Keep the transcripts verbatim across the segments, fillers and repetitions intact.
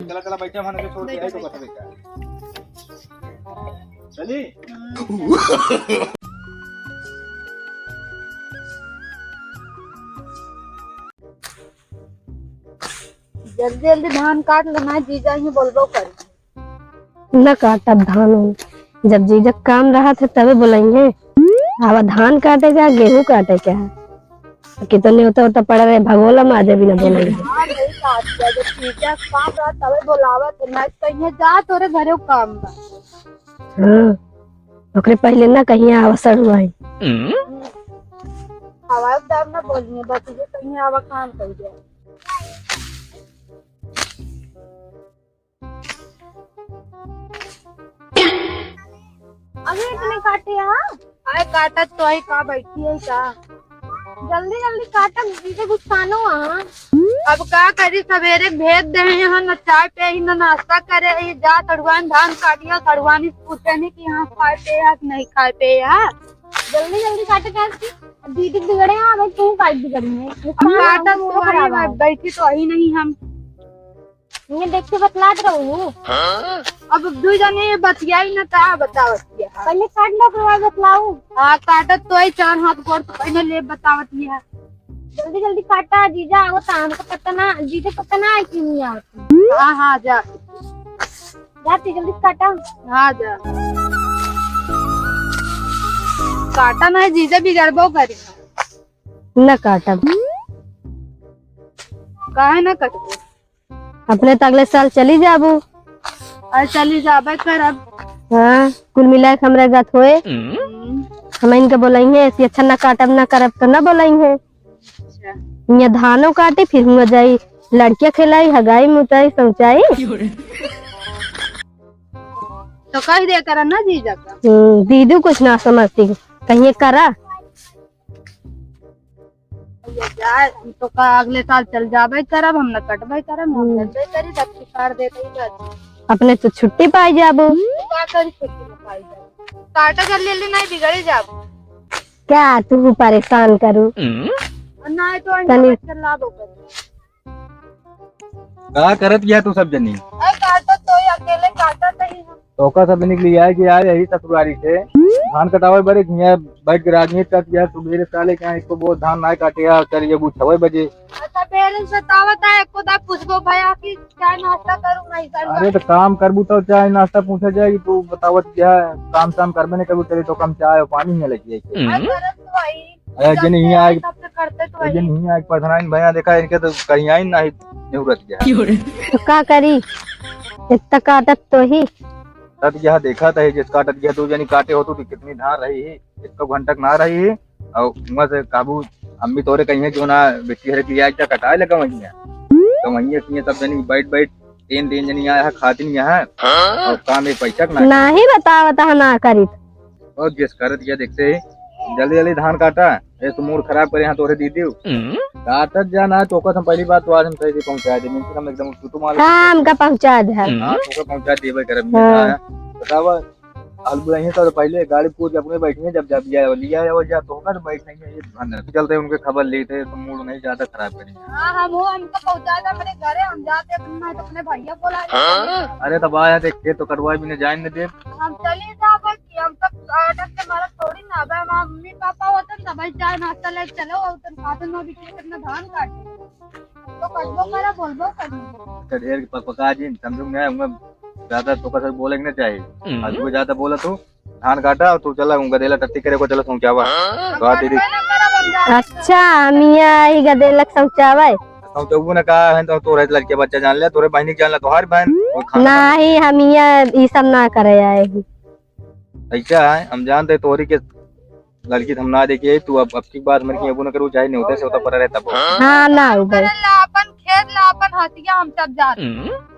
चला, चला, बैठे, हम छोड़ के आई तो बस बेटा। चली। जल्दी जल्दी धान काट लेना, जीजा ही बोलबो कर। न काटब धान उन, जब जीजा काम रहत है तबे बोलेंगे। आवा धान काटे का, गेहूं काटे का, कि तो न्योता उता पड़ा रहे, भगोला माजे भी न बोलेंगे। हाँ, नहीं काट दिया, जब जीजा काम रहत तबे बोलावत है, ना कहीं जा तोरे घरे काम बा। हाँ, ओकरे पहिले ना कहीं अवसर हुआ है। हवाई दाम ना बोलिए, बस ये कहीं आवा काम कर जाए। अभी इतने काटे हैं? अरे काटत तो है का, बैठी है का? जल्दी जल्दी काटब, दीदी गुस्सानो हाँ। अब का करी, सवेरे भेज दे हैं, न चाय पे ही, न नाश्ता करे ही, जा सड़ुआन धान काटिया, सड़ुआनी पूछे नहीं कि हाँ खाए पे है कि नहीं खाए पे है। जल्दी जल्दी काटे का, दीदी बिगड़े हैं, अगर तू काट बिगड़ी है। अब काटब तो है, बैठी तो ही नहीं हम। ये देख के बतलात रहू। हाँ? अब दुई जने बतियाई न, का बतावत है? पहिले काट लो, ओकरे बाद बतलाऊ। हाँ, काटत तो है, चार हाथ गोड़ तो पहिले ले बतावत है। जल्दी जल्दी काटा, जीजा आवता, हमको पता ना, जीजा पता ना है कि नहीं आवता। हाँ, हाँ, जा। जाती, जल्दी काटा। हाँ, जा। काटा ना, जीजा बिगड़बो करी। न काटब। काहे न कटबो? अपने तो अगले साल चली जाबू। अरे चली जाबे करब। हाँ, कुल मिला के हमरा गत होए। हम्म। हम इनके बोलाई है, ऐसी अच्छा ना काटब ना करब तो ना बोलाई है। अच्छा। ये धानो काटी, फिर हुआ जाई, लड़कियां खेलाई, हगाई मुताई, शौचाई। तो कह दे करा ना जीजा का। हम्म, दीदी कुछ ना समझती, कहीं करा। भैया जाए, हम तो का अगले साल चल जाबे करब, हम न कटबे करब, हम हम्म। चलबे करी, तब की काट देते ही बस। अपने तो छुट्टी पाई जाबो। तो का करी, छुट्टी न पाई जाबो। काटा जल्दी जल्दी नहीं बिगड़ी जाबो। क्या तू परेशान करू? और ना तो तनी चला दो कर। का करत गया तू सब जनी? अरे काटत तो ही अकेले काटत ही हम। तोका सब जनी के लिए आए कि यार यही ससुरारी से धान कटावे बरे हियाँ बैठ के राजनीति करत गया। सुबेरे साले के यहाँ एको बहुत धान ना काटे यार, चल ये छवे बजे। अच्छा, पेरेंट्स बतावत है, एको दा पूछबो भैया कि चाय नाश्ता करूँ नहीं करूँ। अरे तो काम करबू तो चाय नाश्ता पूछा जाए कि तू बतावत क्या काम शाम करबे नहीं करबू, चले तो कम चाय और पानी हियाँ लेके जाए। अरे करत तो वही। अरे, जब जिन हियाँ आए, तब से करते तो ए, जिन वही। हियाँ आए पढ़नाइन भैया देखा, इनके तो कहीं आई ना ही जरूरत क्या है। तो का करी, इतना काटत तो ही। तब यह देखा था, जिस काटत गया, दो जनी काटे हो तो कितनी धान रही है, एक तो घंटक ना रही है। और वहाँ से काबू अम्मी तोरे कहीं है जो ना बेटी हरे की आज तक कटाए लगा वहीं है। तो वहीं है, सब जनी बैठ बैठ तीन, तीन जनी आया है, खातिन यहाँ, और काम एक पैसा के ना। नाही बतावत है, ना करित। और जिस करत गया देखते ही, जल्दी जल्दी धान काटा, ये तो मूड खराब करे यहाँ तोरे दीदी। काटत जा ना, तो हम पहली बात तो आज हम सही से पहुँचा दे, मिनट हम एकदम तू, तू मार हाँ, हमका पहुँचा दे। हाँ, तो पहुँचा देबे करब। हाँ। बतावा, अलगु रही तो पहले गाड़ी पूछ अपने बैठे, जब, जब लिया, लिया, वो जा, तो होगा तो बैठ नहीं है, ये धन है। चलते उनके खबर लेते, तो मूड नहीं ज्यादा खराब करेंगे। हाँ, हम हो, हमको पहुँचा दे अपने घरे, हम जाते अपने, अपने भैया को ला। अरे तब आया देख, खेत तो कटवाए बिना जाए न दे। हम चली जाबे कि हम तक काटत के मारा थोड़ी ना, अब हम मम्मी पापा होतन, तब चाय नाश्ता ले चलो, और तन खाते ना बिके कितना धान काटे। तो कटबो करा, बोलबो कर। तो ढेर के पकपका जी, समझू ना, उनका ज्यादा तो कसर बोले के ना चाहिए। हम्म। आज वो ज्यादा बोला तू, धान काटा और तू चला, उनका देला टट्टी करे को चला, तू क्या हुआ? हम कहा दीदी? कटबे ना करब, हम जाते। अच्छा, हम यहाँ आई गदेलक शौचावे। शौचबू ने कहा है तो तोरे लड़के बच्चा जान ले, तोरे बहनी के जान ले, तोहार बहन। और खाना नाही, हम यहाँ ई सब ना करे आए ही। ऐसा है, हम जानते तोरी के लड़की हम ना देखिए, तू अब, अब की बात हमरे की अबू न करू, चाहे न्योते से होता पड़ा रहता। हाँ, ना हो गए। ला अपन खेत ला अपन हथिया, हम सब जाते।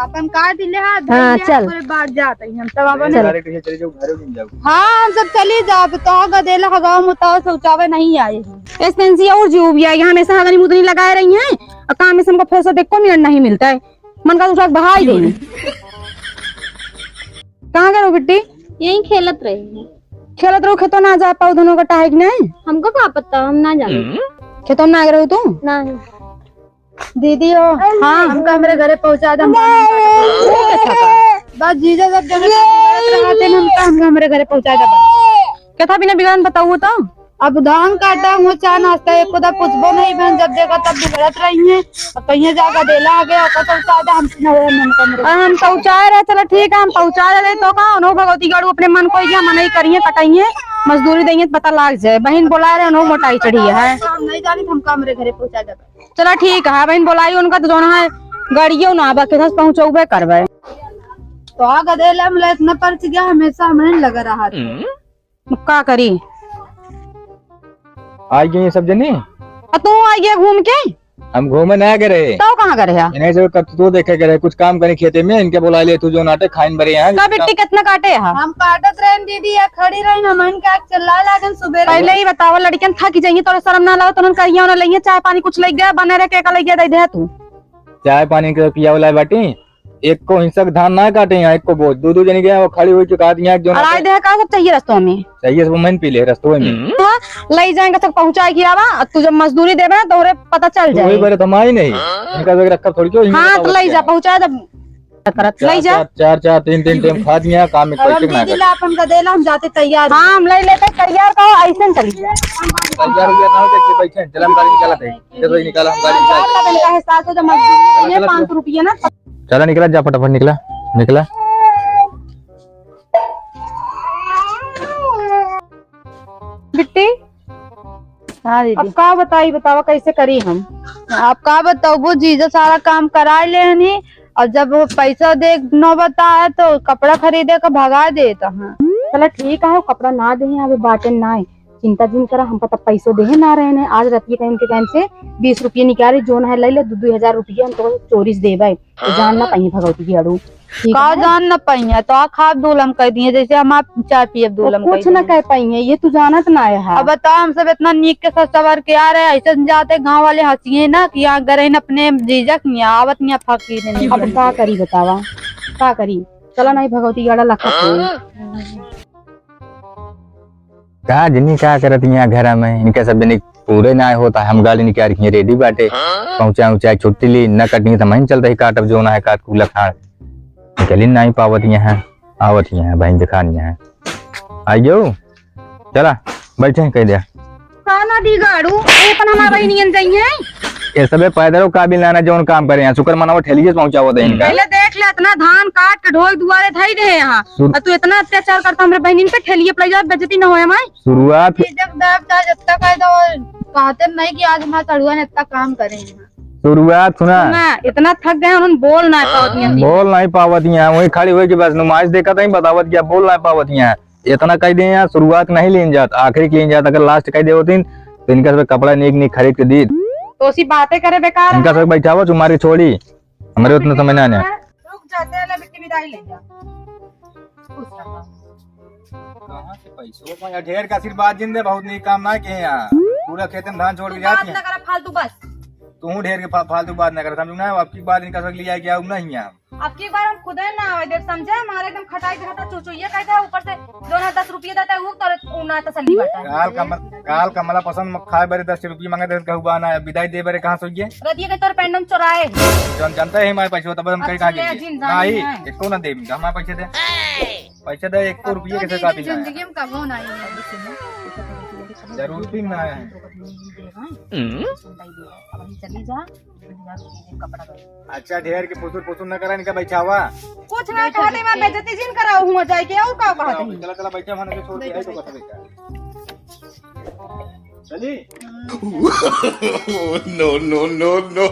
अपन काट ले हाथ, हाँ, धइले हाथ, चल। ओकरे बाद जाते ही हम सब अपन चल। Direct ये चले जाओ, घरे नहीं जाओ। हाँ, हम सब चली जाब, तो गदेला हगाव मुताव शौचावे नहीं आए। इस पेंसिया और जीव भी आई, हमेशा हगनी मुदनी लगाए रही हैं, और काम में से हमको फुर्सत एको मिनट नहीं मिलता है। मन का दूसरा बहाई देंगे। कहाँ गए हो बिट्टी? यहीं खेलत रही है। खेलत रहो, खेतों ना जा पाओ दोनों का टाइम नहीं? हमको का पता, हम ना जाने। खेतों ना गए रहो तू? नहीं। दीदी हो, हाँ। हमका हमरे घरे पहुँचा दे, हम काम करब। वो क्या था का? बस जीजा जब जगह से बिगड़त रहते हैं, हमका, हमका हमरे घरे पहुँचा दे बस। क्या था बिना बिगड़न बताऊ तो? अब धान काटा हुआ, चाय नाश्ता एको दा पूछबो नहीं बहन, जब देखा तब बिगड़त रही है। अब कहीं जाकर देला आ गया, ओका तो पहुँचा दे, हम न मन कमरे। अरे हम पहुँचाए रहे, चलो ठीक है, हम पहुँचा रहे तो का, उन्हों भगवती गाड़ू अपने मन को या मनई करिए, कटाइए, मजदूरी देंगे तो पता लाग जाए। बहन बोला रहे, उन्हों मोटाई चढ़ी है। हम नहीं जानी, हमका हमरे घरे पहुँचा दे। चला ठीक है, बहिन बोलाई उनका तो जौन है, गाड़ियों ना आबा के साथ पहुँचौबे करबे। तो आ गदेला में इतना परच गया, हमेशा हमें लगा रहा था। अब का करी? आई गई ये सब जनी? आ तू आई गया घूम के? हम घूमे ना गए रहे। तो कहाँ गए रहे? इन्हें से कब तो देखे गए रहे, कुछ काम करे खेते में, इनके बुला ले तू जो नाटे खाइन बरे हैं। का बिट्टी कितना काटे है? हम काटत रहे दीदी, या खड़ी रही, हम इनके आग चिल्ला लागन सुबह। पहले ही बताओ, लड़कियन थक जाएंगी, तोरा शर्म ना लागो, तो उन्होंने करिया ना लेंगे, चाय पानी कुछ ले गया, बने रह के का ले गया, दे दे तू। चाय पानी के पिया वाला बाटी, एक को हिंसक धान ना काटे यहाँ, एक को बोझ, दो दो जनी गए, वो खड़ी हुई के कहा दिया, जो अरे ना दे का सब चाहिए रस्तों में? चाहिए सब, मैंने पी ले रस्तों में। हाँ, ले जाएंगे तक पहुँचाए की आवा, तू जब मजदूरी देबे ना, तोहरे पता चल जाए। वही बारे तो हम आई नहीं, इनका जगह रखा थोड़ी क्यों, हाँ, तो ले जा, पहुँचा दे। करत, चार, लई जा। चार, चार, चार, तीन, तीन टाइम खा दिया, काम में अब हम पैसे ना दीदी कर। ला अपन का देला, हम जाते तैयार। हाँ, हम लई लेते तैयार का, ऐसे न चली। तैयार हो गया ना, देखिए बैठे हैं, चला हम गाड़ी निकालते हैं। चलो, ये निकाला, हम गाड़ी निकालते हैं। इनका एहसास हो तो मजदूरी में चला, चला, पाँच सौ रुपये ना। चला, निकला, जा फटाफट निकला, निकला। बिट्टी, हाँ दीदी। अब का बताई, बतावा कैसे करी हम? अब का बताबो, जीजा सारा काम कराए ले हनी, और जब वो पैसा दे नौबत आए तो कपड़ा खरीदे का भगा देत हैं। चला ठीक है, कपड़ा ना दे, अभी बाटे ना है, चिंता जिन करा, हमका तब पैसो देहे ना रहे ने। आज रतिया टाइम के टाइम से बीस रुपये निकाले, जोन है ले ले, दो दो हजार रुपये हम तो चोरी से देबे। तो जान ना पाइए भगवती की अड़ू। ठीक का है ना? जान ना पाइए, तो आ खाब दूलम कह दिए, जैसे हम आप चाय पियब दूलम कुछ कह ना दिए। कह पाइए, ये तू जानत ना है। अब बताओ, हम सब इतना नीक के साथ सवार के आ रहे, ऐसे जाते गाँव वाले हंसिए ना कि यहाँ गए न अपने जीजा के यहाँ, आवत नहीं फकीर ने। अब का करी बतावा, का करी? चला नहीं भगवती की अड़ा लखा। का जनी का करत यहाँ घर में, इनका सब जनी पूरे ना होता, हम गाली निकाल के रेडी बाटे, पहुँचा उहुँचा छुट्टी ली, न कटनी तो मैं चलते ही काटब, जो ना है काट कूला खाड़, निकली नहीं पावत यहाँ, आवत यहाँ बहन दिखान यहाँ। आइयो, चला, बैठे हैं, कह दिया। का ना दी गाड़ू, ये अपन हमारा बहनियन जाइए। ये सबे पैदल काबिल ना, ना जौन काम करे हैं, शुक्र मनाओ ठेलिए से पहुँचावत है इनका। पहले देख ले, इतना धान काट के ढोई दुआरे धई दे यहाँ। सुर- और तू इतना अत्याचार करता हमरे बहनिन पे, ठेलिए पे ले जा, बेइज्जती ना होए हमारी। शुरुआत ये जब दाब दा जब तक है तो कहते नहीं कि आज हमारे सड़ुआ ने इतना काम करे हैं। शुरुआत सुना। सुना, इतना थक गए, उन्होंने बोल ना पावत यहाँ। बोल नहीं पावत यहाँ, वही खड़ी हुई कि बस नुमाइश देखत है, बतावत क्या बोल नहीं पावत यहाँ। इतना कह दे यहाँ, शुरुआत नहीं लेन जात, आखिरी के लेन जात। अगर लास्ट कह दे होती तो इनका सब कपड़ा नीक नीक खरीद के दी। तो उसी बातें करे बेकार इनका है। सब बैठावा, चुमार के छोड़ी, हमारे उतना समय ना आने। रुक जा, तेल बिट्टी विदाई ले जा। खुश रहा। कहाँ से पैसों का यार, ढेर का आशीर्वाद जिन दे, बहुत नीक काम ना किए यार। पूरा खेत में धान छोड़ के बात जाती ना है। करा फालतू बस। तू ढेर के फा-, फालतू बात ना कर, समझू ना, अब की बार इनका सब लिया गया, अब नहीं है। अब की बार हम खुदे ना आवे देख, समझे? हमारे एकदम खटाई के हटा चुचुइया कहता है, ऊपर से दो ना दस रुपये देता है, वो तर-, वो ना तसल्ली बात है। काल कमल-, काल कमला पसंद म-, खाए बरे दस रुपये मांगे दे, कहू बा ना, विदाई दे बरे कहाँ से होइए? रतिया के तोर पेंडम चोराए। जन जनता है हमारे पैसे, तब हम कहीं अच्छा, कहाँ ले जाइए? जिन जानी नहीं, है। इसको ना दे, हमारे पैसे दे। पैसे दे, एक रुपये तो कैसे दीदी काबिल ना है? जिंदगी में कबो ना आई है। जरूरत ही ना है। अब हम चली जा। अच्छा, ढेर के फुसुर फुसुर न करा, इनका बैठावा। कुछ ना कहते, मैं बेइज्जती जिन कराऊ हुआ जाए के, और का कहते हैं? चला, चला, बैठा, हम छोड़ के है तो बता बेटा। चली। No, no, no, no।